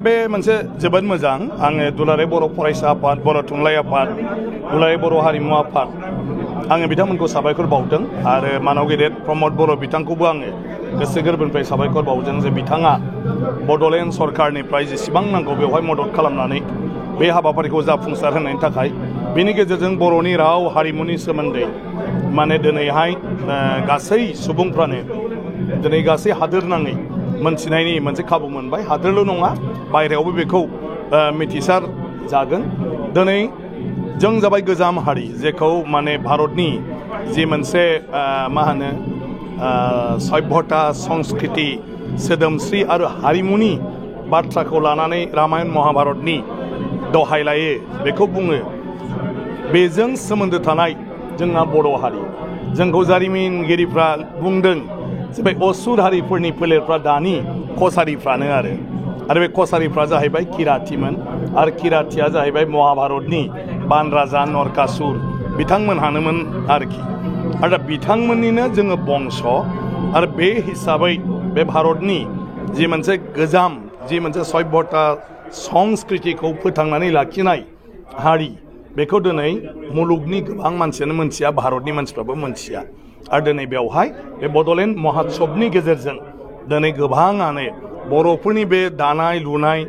बे मोनसे जोबोद मोजां आङो दुलाराय बर' फरायसा आफाद बर' थुनलाइ आफाद दुलाराय बर' हारिमु आफाद आङो बिथांमोनखौ साबायखर बावदों आरो मानव गेदेर प्रमद बर' बिथांखौबो आङो गोसो गोरबोनिफ्राय साबायखर बावदों जे बिथाङा बड'लेण्ड सरकारनिफ्राय जेसेबां नांगौ बेवहाय मदद खालामनानै बे हाबाफारिखौ जाफुंसार होनायनि थाखाय बेनि गेजेरजों बर'नि राव हारिमुनि सोमोन्दै माने दिनैहाय गासै सुबुंफ्रानो दिनै गासै हादोर नाङै मोनथिनायनि मोनसे खाबु मोनबाय हादोरल' नङा बायरायावबो बेखौ मिथिसार जागोन दिनै जों जाबाय गोजाम हारि जेखौ माने भारतनि जि मोनसे मा होनो सभ्यता संस्कृति सोदोमस्रि आरो हारिमुनि बाथ्राखौ लानानै रामायण महाभारतनि दहाय लायो बेखौ बुङो बेजों सोमोन्दो थानाय जोंहा बर' हारि जोंखौ जारिमिनगिरिफ्रा बुंदों जे बे असुर हारिफोरनि फोलेरफ्रा दानि कसारिफ्रानो आरो बे कसारिफ्रा जाहैबाय किरातिमोन आरो किरातिया जाहैबाय महाभारतनि बान राजा नरकासुर बिथांमोनहानोमोन आरोखि आरो बिथांमोननिनो जोङो बंश आरो बे हिसाबै बे भारतनि जि मोनसे गोजाम जि मोनसे सभ्यता संस्कृतिखौ फोथांनानै लाखिनाय हारि बेखौ दिनै मुलुगनि गोबां मानसियानो मोनथिया भारतनि मानसिफ्राबो मोनथिया आरो दिनै बेवहाय बे बड'लेण्ड महोत्सबनि गेजेरजों दिनै गोबाङानो बर'फोरनि बे दानाय लुनाय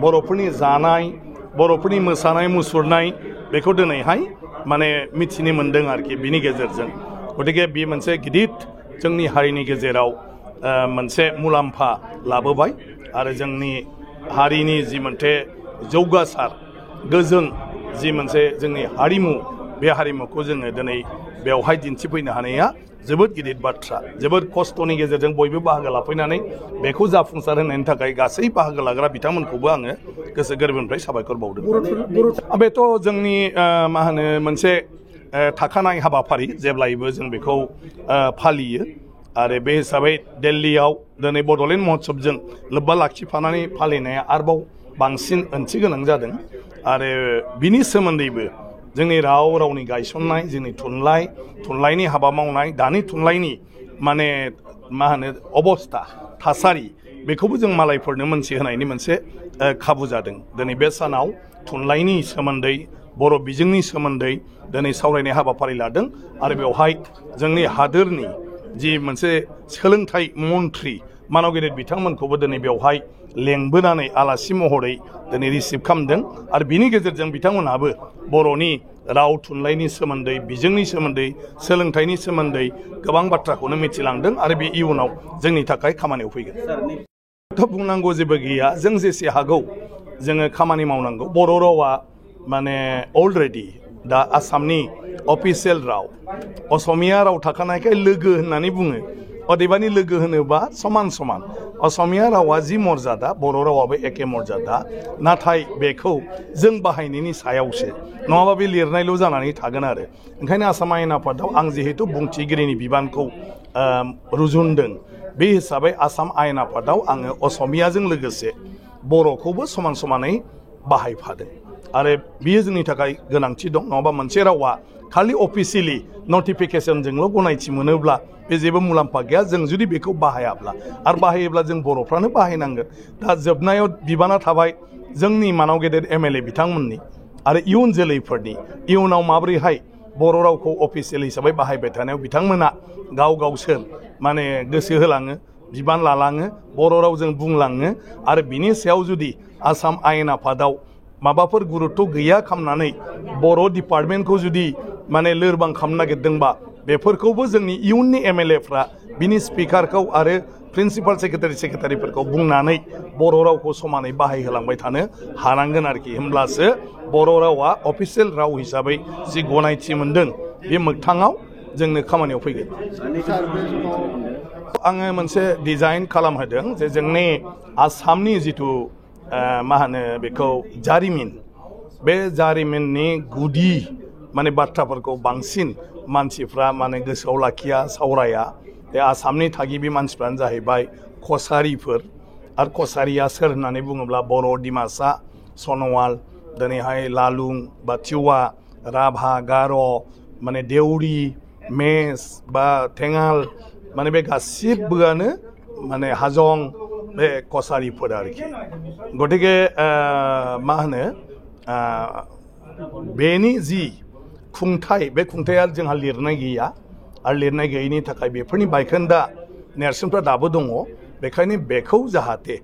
बर'फोरनि जानाय बर'फोरनि मोसानाय मुसुरनाय बेखौ दिनैहाय माने मिथिनो मोन्दों आरोखि बिनि गेजेरजों गतिके बे मोनसे गिदिर जोंनि हारिनि गेजेराव मोनसे मुलाम्फा लाबोबाय आरो जोंनि हारिनि जि मोनसे जौगासार गोजों जि मोनसे जोंनि हारिमु बे हारिमुखौ जोङो दिनै बेवहाय दिन्थिफैनो हानाया जोबोद गिदिर बाथ्रा जोबोद खस्थ'नि गेजेरजों बयबो बाहागो लाफैनानै बेखौ जाफुंसार होनायनि थाखाय गासै बाहागो लाग्रा बिथांमोनखौबो आङो गोसो गोरबोनिफ्राय साबायखर बावदों बेथ' जोंनि मा होनो मोनसे थाखानाय हाबाफारि जेब्लायबो जों बेखौ फालियो आरो बे हिसाबै दिल्लीयाव दिनै बड'लेण्ड महोत्सबजों लोब्बा लाखिफानानै फालिनाया आरोबाव बांसिन ओंथि गोनां जादों आरो बिनि सोमोन्दैबो जोंनि रावनि गायसननाय जोंनि थुनलाइनि हाबा मावनाय दानि थुनलाइनि माने मा होनो अबस्था थासारि बेखौबो जों मालायफोरनो मोनथिहोनायनि मोनसे खाबु जादों दिनै बे सानाव थुनलाइनि सोमोन्दै बर' बिजोंनि सोमोन्दै दिनै सावरायनाय हाबाफारि लादों आरो बेवहाय जोंनि हादोरनि जि मोनसे सोलोंथाइ मन्थ्रि मानव गेदेर बिथांमोनखौबो दिनै बेवहाय लेंबोनानै आलासि महरै दिनै रिसिभ खालामदों आरो बिनि गेजेरजों बिथांमोनहाबो बर'नि राव थुनलाइनि सोमोन्दै बिजोंनि सोमोन्दै सोलोंथाइनि सोमोन्दै गोबां बाथ्राखौनो मिथिलांदों आरो बे इयुनाव जोंनि थाखाय खामानियाव फैगोन थ' बुंनांगौ जेबो गैया जों जेसे हागौ जोङो खामानि मावनांगौ बर' रावा माने अलरेडि दा आसामनि अफिसियेल राव असमिया राव थाखानायखाय लोगो होननानै बुङो अदेबानि लोगो होनोबा समान समान असमिया रावा जि मर्यादा बर' रावाबो एखे मर्यादा नाथाय बेखौ जों बाहायनायनि सायावसो नङाबा बे लिरनायल' जानानै थागोन आरो ओंखायनो आसाम आयेन आफादाव आं जिहेतु बुंथिगिरिनि बिबानखौ रुजुनदों बे हिसाबै आसाम आयेन आफादाव आङो असमियाजों लोगोसे बर'खौबो समान समानै बाहायफादों आरो बियो जोंनि थाखाय गोनांथि दं नङाबा मोनसे रावा खालि अफिसियेलि नटिफिकेसनजोंल' गनायथि मोनोब्ला बे जेबो मुलाम्फा गैया जों जुदि बेखौ बाहायाब्ला आरो बाहायोब्ला जों बर'फ्रानो बाहायनांगोन दा जोबनायाव बिबाना थाबाय जोंनि मानाव गेदेर एमएलए बिथांमोननि आरो इयुन जोलैफोरनि इयुनाव माबोरैहाय बर' रावखौ अफिसियेल हिसाबै बाहायबाय थानायाव बिथांमोना गावसोर माने गोसो होलाङो बिबान लालाङो बर' रावजों बुंलाङो आरो बिनि सायाव जुदि आसाम आयेन आफादाव माबाफोर गुरुत्व गैया खालामनानै बर' डिपार्टमेन्टखौ जुदि माने लोरबां खालामनो नागिरदोंबा बेफोरखौबो जोंनि इयुननि एमएलएफ्रा बिनि स्पिकारखौ आरो प्रिन्सिपाल सेक्रेटारिफोरखौ बुंनानै बर' रावखौ समानै बाहायहोलांबाय थानो हानांगोन आरोखि होमब्लासो बर' रावा अफिसियेल राव हिसाबै जि गनायथि मोनदों बे मोगथाङाव जोंनो खामानियाव फैगोन आङो मोनसे डिजाइन खालामहोदों जे जोंनि आसामनि जिथु मा होनो बेखौ जारिमिन बे जारिमिननि गुदि माने बाथ्राफोरखौ बांसिन मानसिफ्रा माने गोसोआव लाखिया सावराया बे आसामनि थागिबि मानसिफ्रानो जाहैबाय कसारिफोर आरो कसारिया सोर होननानै बुङोब्ला बर' डिमासा सन'वाल दिनैहाय लालुं बा तिवा राभा गार' माने देउरि मेस बा थेङाल माने बे गासिबोआनो माने हाजं बे कसारिफोर आरोखि गतिके मा होनो बेनि जि खुंथाय बे खुंथाया जोंहा लिरनाय गैया आरो लिरनाय गैयैनि थाखाय बेफोरनि बायखोन्दा नेरसोनफ्रा दाबो दङ बेखायनो बेखौ जाहाथे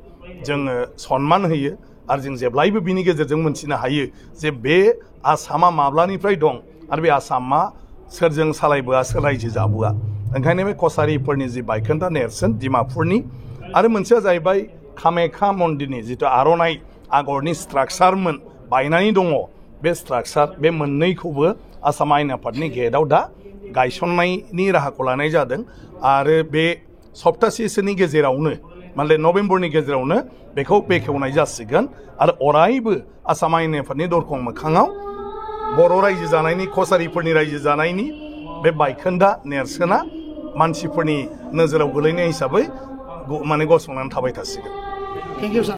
जोङो सनमान होयो आरो जों जेब्लायबो बिनि गेजेरजों मोनथिनो हायो जे बे आसामा माब्लानिफ्राय दं आरो बे आसामा सोरजों सालायबोआ सोर रायजो जाबोआ ओंखायनो बे कसारिफोरनि जि बायखोन्दा नेरसोन डिमापुरनि आरो मोनसेया जाहैबाय कामाख्या मन्दिरनि जिथु आर'नाइ आगरनि स्ट्राक्चारमोन बायनानै दङ बे स्ट्राक्चार बे मोननैखौबो आसाम आयेन आफादनि गेटआव दा गायसननायनि राहाखौ लानाय जादों आरो बे सप्तासेसोनि गेजेरावनो माने नभेम्बरनि गेजेरावनो बेखौ बेखेवनाय जासिगोन आरो अरायबो आसाम आयेन आफादनि दरखं मोखाङाव बर' रायजो जानायनि कसारिफोरनि रायजो जानायनि बे बायखोन्दा नेरसोना मानसिफोरनि नोजोराव गोलैनाय हिसाबै माने गसंनानै थाबाय थासिगोन। Thank you sir.